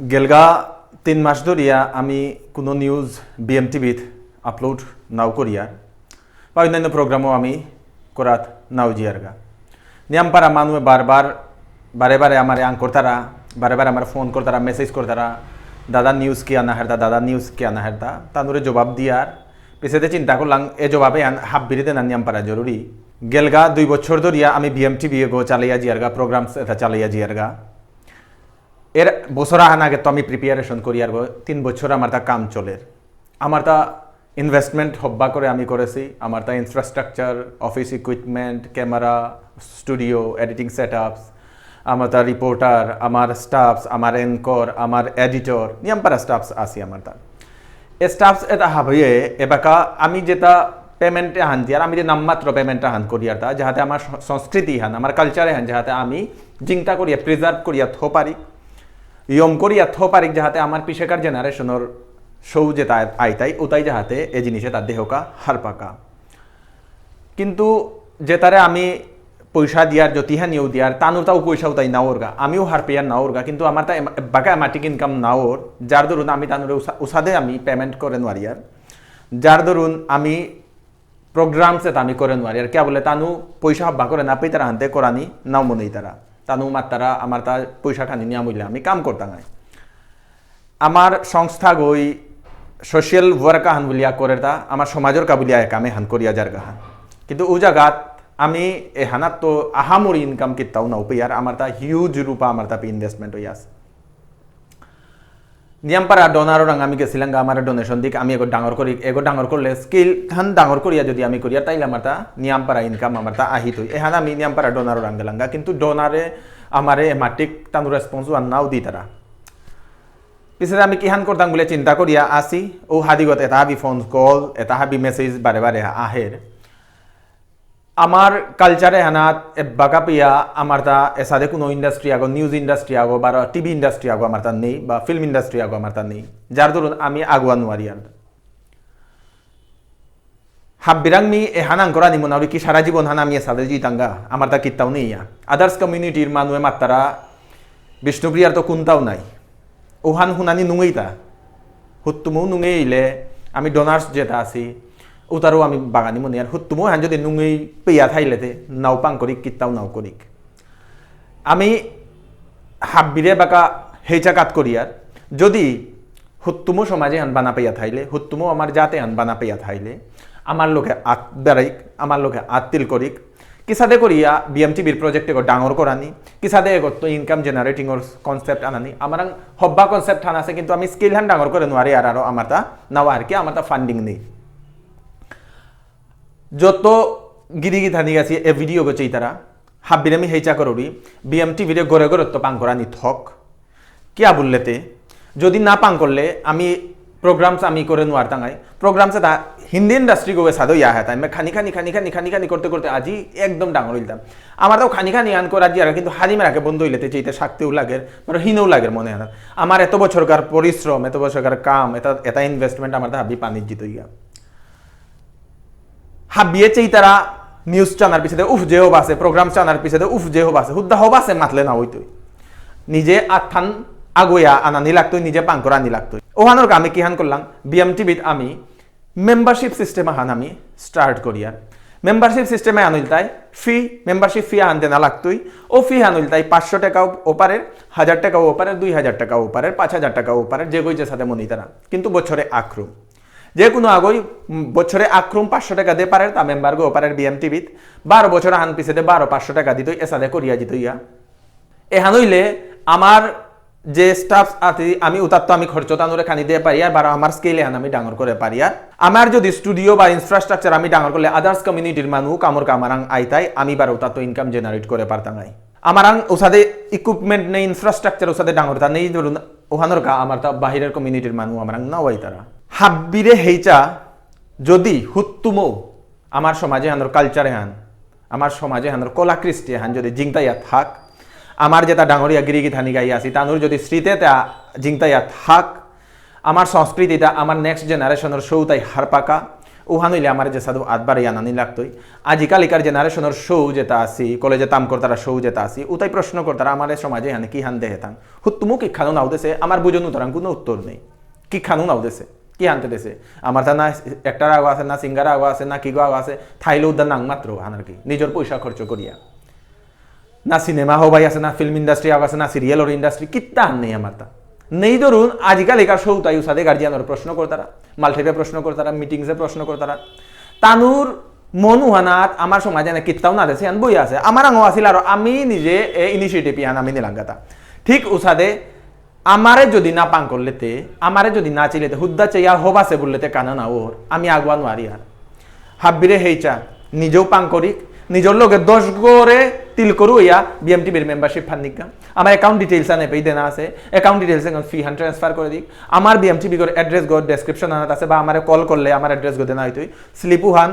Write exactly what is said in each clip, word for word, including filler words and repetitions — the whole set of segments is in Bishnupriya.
গেলগা তিন মাস ধরিয়া আমি কোনো নিউজ বিএম টিভিত আপলোড নাও করিয়ার, বা অন্যান্য প্রোগ্রামও আমি করাত নাও জিয়ারগা। নিয়ামপারা মানুয়ে বারবার, বারে বারে আমারে আং করতারা, বারে বারে আমার ফোন করতারা, মেসেজ করতারা, "দাদা নিউজ কি আনা হেরতা, দাদা নিউজ কি আনা হেরতা?" তানুরে জবাব দিয়ার। পিছেতে চিন্তা করলাম, এ জবাবে আন হাব্বিরে দেনা নিয়ামপারা জরুরি। গেলগা দুই বছর ধরিয়া আমি বিএম টিভি এগো চালাইয়া জিয়ারগা, প্রোগ্রামস এটা চালাইয়া জিয়ারগা। এর বছর আহান আগে তো আমি প্রিপারেশন করি আর গো, তিন বছর আমার তা কাম চলের। আমার তা ইনভেস্টমেন্ট হব্বা করে আমি করেছি, আমার তা infrastructure, office equipment, camera, studio, editing সেটআপস, আমার তা রিপোর্টার, আমার স্টাফস, আমার অ্যাঙ্কর, আমার এডিটর, নিয়ামপারা স্টাফস আছি আমার তা। এ স্টাফস এটা হাবিয়ে এবাকা আমি যেটা পেমেন্ট হান দিয়ার, আমি যে নামমাত্র পেমেন্ট হান করিয়ার তা, যাহাতে আমার স-, সংস্কৃতি হান, আমার কালচার হান, যাহাতে আমি জিংতা করিয়া, প্রিজার্ভ করিয়া থো পারি, ইয়ম করিয়া থো পারি, যাহাতে আমার পিছেকার জেনারেশনর সৌ যেটা আইতাই, ওটাই যাহাতে এ জিনিসে তার দেহকা হারপাকা। কিন্তু যেতারে আমি পয়সা দিয়ার, যতিহানিও দিয়ার, তানুর তাও পয়সা উতাই নাওরগা, আমিও হারপেয়ার নাওরগা, কিন্তু আমার তা এম-, বাকা এমাটিক ইনকাম নাওর, যার দরুন আমি তানুরে উসা-, উসাদে আমি পেমেন্ট করে নোয়ারিয়ার, যার দরুন আমি প্রোগ্রামস এটা আমি করে নোয়ারিয়ার। কিয়া বুলে তানু পয়সা হব্বা করে না পেইতারা হানতে করানি নাও মনে ইতারা। তানু মাত্তারা আমার তা পয়সা খানি নিয়াম হইলে আমি কাম করতাম নাই। আমার সংস্থা গই সোশ্যাল ওয়ার্ক আহান বুলিয়া করে তা, আমার সমাজর কা বুলিয়া এ কামে হান করিয়া যার গাহান। কিন্তু ও জায়গাত আমি এহানাত তো আহামরি ইনকাম কিত্তাও নাও পেয়ার, আমার তা হিউজ রূপা আমার তা ইনভেস্টমেন্ট হইয়া আছে। নিয়ামপারা ডোনাররাং আমি গেছিলাম গা, আমার ডোনেশন দিক, আমি এগো ডাঙর করি, এগো ডাঙর করলে স্কেল হান ডাঙর করিয়া যদি আমি করিয়া, তাইলে আমার তা নিয়ামপারা ইনকাম আমার তা আহিতই। এহান আমি নিয়ামপারা ডোনাররাং গেলাম গা, কিন্তু ডোনারে আমারে এমাটিক তানু রেসপন্স ওয়ান নাও দিতারা। পিছে আমি কিহান করতাম বলে চিন্তা করিয়া আসি, ও হাদিগত এটা হাবি ফোন কল, এটা হাবি মেসেজ বারে বারে আহের। আমার কালচারে হানাত এব্বাকা পিয়া আমার তা এসাদে কোনো ইন্ডাস্ট্রি আগো, নিউজ ইন্ডাস্ট্রি আগো, বা টিভি ইন্ডাস্ট্রি আগো আমার তা নেই, বা ফিল্ম ইন্ডাস্ট্রি আগো আমার তা নেই, যার দরুন আমি আগুয়া নোয়ারি আর। হাব্বিরাং মি এহান আঙকরানি মনাউরি কি সারা জীবন হান আমি এসাদে জিতাঙ্গা, আমার তা কিত্তাও নেই ইয়া। আদার্স কমিউনিটির মানুয়ে মাত্তারা বিষ্ণুপ্রিয়ার তো কুন্তাও নাই। ওহান হুনানি নুঙেইতা। হুত্তুমু নুঙেইলে আমি ডোনার্স যেটা আছি, উতারও আমি বাগানি মনে আর হুত্তুমু হান যদি নুঙেই পেয়া থাইলেতে নাও পাং করি, কিত্তাও নাও করি। আমি হাব্বিরে বাকা হেইচা কাত করি আর যদি হুত্তুমু সমাজে হান বানা পেয়া থাইলে, হুত্তুমু আমার জাতে হান বানা পেয়া থাইলে, আমার লোকে আত বেড়াইক, আমার লোকে আত তিল করিক, কিসাদে করিয়া বিএমটিভির প্রজেক্ট এগো ডাঙর করানি, কিসাদে এগো তো ইনকাম জেনারেটিং অর কনসেপ্ট আনানি, আমারাং হব্বা কনসেপ্ট হান আছে, কিন্তু আমি স্কেল হান ডাঙর করে নোয়ারি আর আরো আমার তা নাও আর কি, আমার তা ফান্ডিং নেই। যত গিরি গিথানি গেছি এ ভিডিও গো চেইতারা, হাব্বিরে আমি হেইচা করুরি, বিএমটিভিরে গরে গরে তো পাং করানি থক। কিয়া বুললেতে, যদি না পাং করলে আমি প্রোগ্রামস আমি করে নোয়ারতাঙাই। প্রোগ্রামস এটা হিন্দি ইন্ডাস্ট্রি গো সাদো ইয়া হেতা। আমি খানি খানি খানি খানি খানি খানি করতে করতে আজি একদম ডাঙর হইতাম। আমার তো খানি খানি আন করা জিয়ার, কিন্তু হারি মেরাকে বন্ধ হইলেতে চেইতে শাক্তিও লাগের, মানে হিনও লাগের মনে হয়। আমার এত বছরকার পরিশ্রম, এত বছরকার কাম, এটা, এটা ইনভেস্টমেন্ট আমার তো হাবি পানির জিত হইয়া। হাবিয়ে চেইতারা নিউজ চানার পিছেদে উফ যে হবাসে, প্রোগ্রাম চানার পিছেদে উফ যে হবাসে, হুদ্দা হবাসে মাতলে না হইতই। নিজে আতহান আগুয়া আনানি লাগতই, নিজে পাং করানি লাগতই। ওহানোর আমি কিহান করলাম, বিএমটিভিত আমি মেম্বারশিপ সিস্টেম আহান আমি স্টার্ট করিয়ার। মেম্বারশিপ সিস্টেমে আনিল তাই ফি, মেম্বারশিপ ফি আহান দেনা লাগতই। ও ফি আনিল তাই পাঁচশো টাকাও ওপারের, হাজার টাকাও ওপারের, দুই হাজার টাকাও ওপারের, পাঁচ হাজার টাকাও ওপারের, যে গই যে সাথে মনিতারা। কিন্তু বছরে আক্রম। যে কোনো আগই, উম, বছরে আক্রম পাঁচশো টাকা দিয়ে পারের, তা মেম্বার গো পারের বিএমটিভিত। বারো বছর আহান পিছেতে বারো পাঁচশো টাকা দিতই, এসাদে করিয়া জিতইয়া। এহান হইলে আমার যে স্টাফ আছে, আমি উতার তো আমি খরচ তানুরে খানি দিয়ে পারি, আর বারো আমার স্কেল এহান আমি ডাঙর করে পারি। আর আমার যদি স্টুডিও বা ইনফ্রাস্ট্রাকচার আমি ডাঙর করলে আদার্স কমিউনিটির মানুষ কামর কামারাং আইতাই, আমি বারো উতার তো ইনকাম জেনারেট করে পারতাম আই। আমারাং উসাদে ইকুইপমেন্ট নেই, ইনফ্রাস্ট্রাকচার উসাদে ডাঙর তা নেই, ধরুন ওহানোর কা আমার তা বাহিরের কমিউনিটির মানুষ আমারাং না ওয়াইতারা। হাব্বিরে হেইচা যদি হুত্তুমো আমার সমাজে হানোর কালচারে হান, আমার সমাজে হানোর কলাকৃষ্টি হান যদি জিংতাইয়া থাক, আমার যেটা ডাঙরিয়া গিরিগি থানি গাই আছি, তানুর যদি স্মৃতিতে জিংতাইয়া থাক, আমার সংস্কৃতিটা আমার নেক্সট জেনারেশনের সৌতাই হারপাকা, উহান হইলে আমার যে সাধু আতবার ইয়ানানি লাগতই। আজিকালিকার জেনারেশনের শৌ যেটা আছি, কলেজে তাম করতারা শৌ যেটা আছি, উতাই প্রশ্ন করতারা আমার সমাজে হানে কি হান দেহে তাং। হুত্তুমু কি খানো নাও দেসে, আমার বুঝন উতারাং কোনো উত্তর নেই। কি খানো নাও দেসে, কি হানতে দেসে। আমার তা না একটা আগো আছে, না সিঙ্গার আগো আছে, না কি গো আগো আছে, থাইলে উদ্দা নাং মাত্র হান আর কি। নিজের পয়সা খরচ করিয়া। না সিনেমা হবাই আছে, না ফিল্ম ইন্ডাস্ট্রি আগ আছে, না সিরিয়ালর ইন্ডাস্ট্রি, কিত্তা নেই আমার তা। নেই ধরুন, আজিকালিকার সৌতাই উসাদে গার্জিয়ানর প্রশ্ন করতারা, মালঠেপে প্রশ্ন করতারা, মিটিংসে প্রশ্ন করতারা। তানুর মন উহানাত আমার সমাজে না কিত্তাও না দেসে, আন বই আছে। আমার আঙো আছিল আর আমি নিজে এ ইনিশিয়েটিভ ইয়ান আমি নিলাঙ্গাতা। ঠিক উসাদে আমারে যদি না পাং করলেতে, আমারে যদি না চিলেতে, হুদ্দা চেয়া হবাসে বললেতে কানা না ওর, আমি আগুয়া নোয়ারি আর। হাব্বিরে হেইচা, নিজেও পাং করিক, নিজের লগে দশ গরে তিল করু ইয়া বিএমটিভির মেম্বারশিপ ফান্নিকা। আমার অ্যাকাউন্ট ডিটেইলস আনে পেই দেনা আছে, অ্যাকাউন্ট ডিটেইলস এখন ফি হান ট্রান্সফার করে দিক। আমার বিএমটিভি গর অ্যাড্রেস গো ডেসক্রিপশন আনাত আছে, বা আমারে কল করলে আমার অ্যাড্রেস গো দেনা হইতই। স্লিপু হান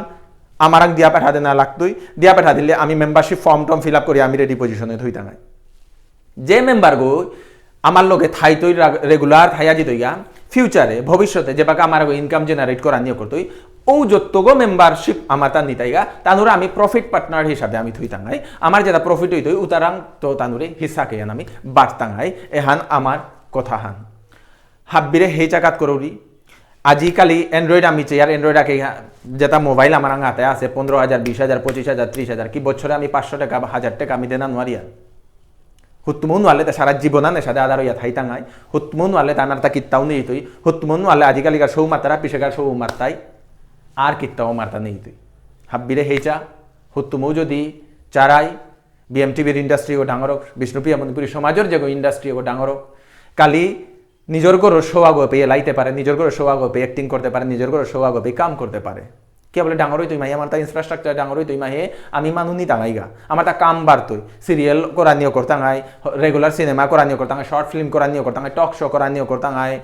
আমারাং দিয়া পেঠা দেনা লাগতই, দিয়া পেঠা দিলে আমি মেম্বারশিপ ফর্ম টর্ম ফিল আপ করি আমি রেডি পজিশনে থইতাঙাই। যে মেম্বার গো আমার লগে থাইতই রা-, রেগুলার থাইয়া জিতইগা, ফিউচারে, ভবিষ্যতে যে বাকা আমার ইনকাম জেনারেট করা নিয়ে করতই, ও যতগো মেম্বারশিপ আমার তার নিতাইগা, তানুরা আমি প্রফিট পার্টনার হিসাবে আমি থইতাঙাই। আমার যেটা প্রফিট হইতই, উতারাং তো তানুরে হিসাকে আমি বাড়তাঙাই। এহান আমার কথা হান। হাব্বিরে হেই চাকাত করৌরি। আজিকালি Android আমি চেয়ার, Android আগে হা-, যেটা মোবাইল আমার আঙাতে আছে, পনেরো হাজার, বিশ হাজার, পঁচিশ হাজার, ত্রিশ হাজার, কি বছরে আমি পাঁচশো টাকা বা হাজার টাকা আমি দেনা নোয়ারি আর। হুত্তুমও নোয়ালে তা সারা জীবন আনে সাথে আদার হইয়া থাইতাঙাই। হুত্তুমও নোয়ালে তা আমার তা কিত্তাও নেই তুই। হুত্তুমও নোয়ালে আজিকালিকার শৌ মাতারা, পিছেকার শৌ মারতাই। আর কিত্তাও মারতা নেই তুই। হাব্বিরে হেইচা, হুত্তুমও যদি চারাই, বিএমটিভির ইন্ডাস্ট্রি ও ডাঙরক, বিষ্ণুপ্রিয়া মণিপুরী সমাজের যে ইন্ডাস্ট্রি ও ডাঙরক, কালি নিজের ঘরর শৌ আগো পেয়ে লাইতে পারে, নিজের ঘরর শৌ আগো পেয়ে অ্যাক্টিং করতে পারে, নিজের ঘরর শৌ আগো পেয়ে কাম করতে পারে। কি বলে ডাঙর হইতই মাহে, আমার তা ইনফ্রাস্ট্রাকচার ডাঙর হইতই মাহে, আমি মানু নি তাঙাইগা। আমার তা কাম বাড়তই, সিরিয়াল করানিও করতাঙাই, রেগুলার সিনেমা করানিও করতাঙাই, শর্ট ফিল্ম করানিও করতাঙাই, টক শো করানিও করতাঙাই,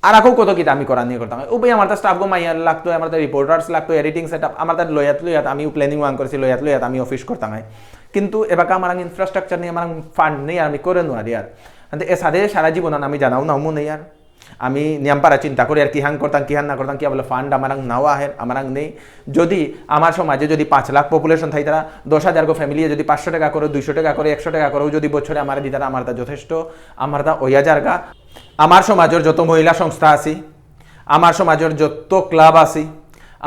আর আকো কত কিতা আমি করানিও করতাঙাই। উপায় আমার তা স্টাফ গো মাইয়া লাগতো, আমার তা রিপোর্টার্স লাগতো, এডিটিং সেটআপ, আমার তা লয়াত লয়াত আমি প্ল্যানিং ওয়ান করেছি, লয়াত লয়াত আমি অফিস করতাঙাই। কিন্তু এবাকা আমার ইনফ্রাস্ট্রাকচার নেই, আমার ফান্ড নেই, আর আমি করে নোয়ারি আর। আনতে এসাদে সারা জীবন আমি জানাও নাও মনে আর। আমি নিয়াম পারা চিন্তা করি আর কিহান করতাম, কিহান না করতাম, কি বলে ফান্ড আমারাং নাও আহের, আমারাং নেই। যদি আমার সমাজে যদি পাঁচ লাখ পপুলেশন থাইতারা, দশ হাজার গো ফ্যামিলি যদি পাঁচশো টাকা করে, দুইশো টাকা করে, একশো টাকা করেও যদি বছরে আমার দিতারা, আমার তা যথেষ্ট, আমার তা ওইয়া জারগা। আমার সমাজের যত মহিলা সংস্থা আছি, আমার সমাজের যত ক্লাব আছি,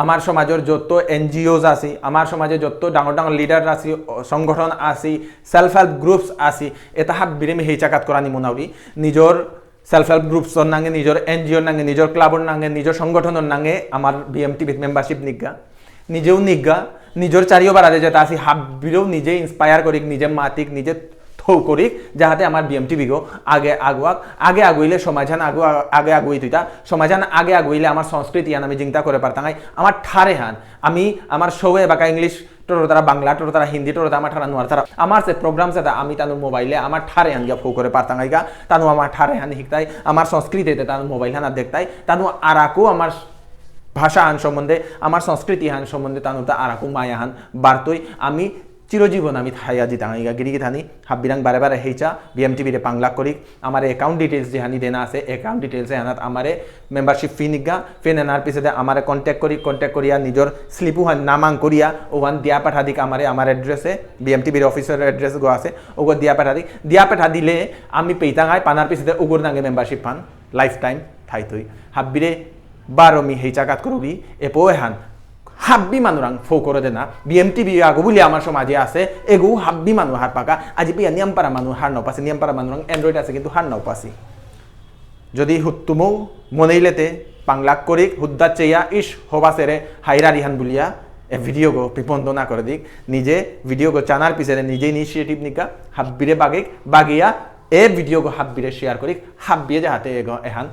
আমার সমাজের যত এনজিওস আছি, আমার সমাজে যত ডাঙর ডাঙর লিডার আছি, সংগঠন আছি, সেলফ হেল্প গ্রুপস আছি, এটা হাব্বিরে মি হেই চাকাত করানি মনাউরি। নিজের সেলফ হেল্প গ্রুপসর নাঙে, নিজের এনজিওর নাঙে, নিজের ক্লাবর নাঙে, নিজের সংগঠনের নাঙে আমার বিএমটিভিত মেম্বারশিপ নিগা। নিজেও নিগা, নিজের চারিও বারাদে যেটা আছি হাব্বিরেও নিজে ইন্সপায়ার করিক, নিজে মাতিক, নিজে থৌ করিক, যাহাতে আমার বিএমটিভি গো আগে আগুয়াক, আগে আগুইলে সমাজহান আগু-, আগে আগুই তুইতা, সমাজহান আগে আগুইলে আমার সংস্কৃতি হান আমি জিংতা করে পারতাঙাই, আমার ঠারে হান, আমি আমার সৌয়ে বাকা ইংলিশ টোরতারা, বাংলা টোরতারা, হিন্দি টোরতারা, আমার ঠারা নোয়ার তারা, আমার সে প্রোগ্রাম সেটা আমি তানু মোবাইলে আমার ঠারে হান গিয়া ফৌ করে পারতাঙাইগা, তানু আমার ঠারে হান হিকতাই, আমার সংস্কৃতিতে তানু মোবাইল হান দেখতাই, তানু আরাকু আমার ভাষা হান সম্বন্ধে, আমার সংস্কৃতি হান সম্বন্ধে তানু তা আরাকু মায়া হান বার্তই আমি চিরজীবন আমি থাইয়া জিতাঙাইগা গিরি গিথানি। হাব্বিরাং বারে বারে হেইচা, বিএমটিভি রে পাংলাক করিক, আমার অ্যাকাউন্ট ডিটেইলস যেহানি দেনা আছে, অ্যাকাউন্ট ডিটেইলস এহানাত আমারে মেম্বারশিপ ফি নিগা, ফি নেনার পিছতে আমারে কন্ট্যাক্ট করি, কন্ট্যাক্ট করিয়া নিজের স্লিপ উহান নামাং করিয়া, ওহান দিয়া পাঠা দিক আমারে, আমার অ্যাড্রেসে, বিএমটিভির অফিসের অ্যাড্রেস গো আছে, ওগো দিয়া পাঠা দিক, দিয়া পাঠা দিলে আমি পেইতাঙাই, পানার পিছতে ওগোর নাঙে মেম্বারশিপ পান, লাইফ টাইম থাইতই। হাব্বিরে বারো মি হেইচা কাত করুরি, এপো এহান হাব্বি মানুরাং ফৌ করে দেনা, বিএমটিভি আগো বুলি আমার সমাজে আছে, এগু হাব্বি মানু হার পাকা, আজি পিয়া নিয়ামপারা মানু হার নাও পাসি, নিয়ামপারা মানুরাং Android আছে কিন্তু হার নাও পাসি। যদি হুত্তুমো মনেইলেতে পাংলাক করিক, হুদ্দা চেয়া ইস হবা সেরে হাইরারি হান বুলিয়া, এ ভিডিও গো পিপন্ত না করে দিক, নিজে ভিডিও গো চানার পিছনে নিজে ইনিশিয়েটিভ নিকা, হাব্বিরে বাগিক, বাগিয়া এ ভিডিও গো হাব্বিরে শেয়ার করিক, হাব্বিয়ে যাহাতে এগো এহান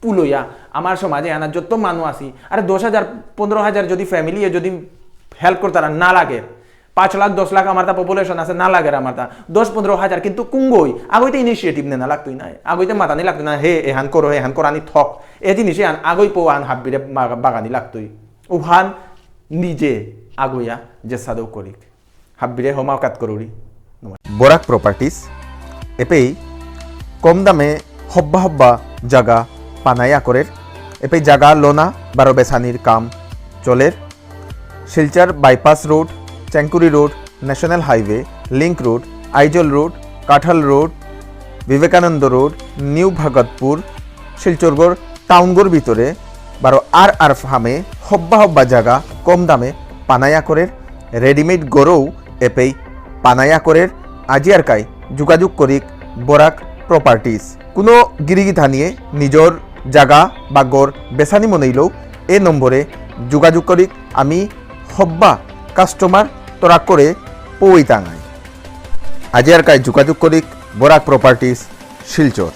পুলইয়া, আমার সমাজে আনা যত মানু আছি, আরে দশ হাজার, পনেরো হাজার যদি ফ্যামিলি যদি হেল্প করতারা না লাগে, পাঁচ লাখ, দশ লাখ আমার তা পপুলেশন আছে, না লাগে আমার তা দশ পনেরো হাজার, কিন্তু কুঙ্গই, আগইতে ইনিশিয়েটিভ নেনা লাগতই না, আগইতে মাতানি লাগতই না, হে এহান করো, হে এহান করানি থক, এ জিনিস এহান আগই পো আন হাব্বিরে বাগা-, বাগানি লাগতই, উহান নিজে আগইয়া যে সাদৌ করিক। হাব্বিরে হমাকাত করুরি। বরাক প্রপার্টিজ এপেই কম দামে হব্বা হব্বা জাগা পানাই আকরের, এপেই জাগা লোনা বারো বেসানির কাম চলের। Silchar bypass road, Chengkuri road, national highway, link road, Aizawl road, Kathal road, Vivekananda road, new Bhagatpur, শিলচরগর টাউনগর ভিতরে বারো আর আর ফার্মে হব্বা হব্বা জায়গা কম দামে পানায়া করের, রেডিমেড গরৌ এপেই পানায়া করের। আজি আর কাই যোগাযোগ করিক বরাক প্রপার্টিজ। কোনো গিরিগিথানিয়ে নিজর জায়গা বা গর বেসানি মনেইলেও এ নম্বরে যোগাযোগ করিক। আমি হব্বা কাস্টমার তরাক করে পৌই তাঙাই। আজি আর কাই যোগাযোগ করিক বরাক প্রপার্টিজ, শিলচর।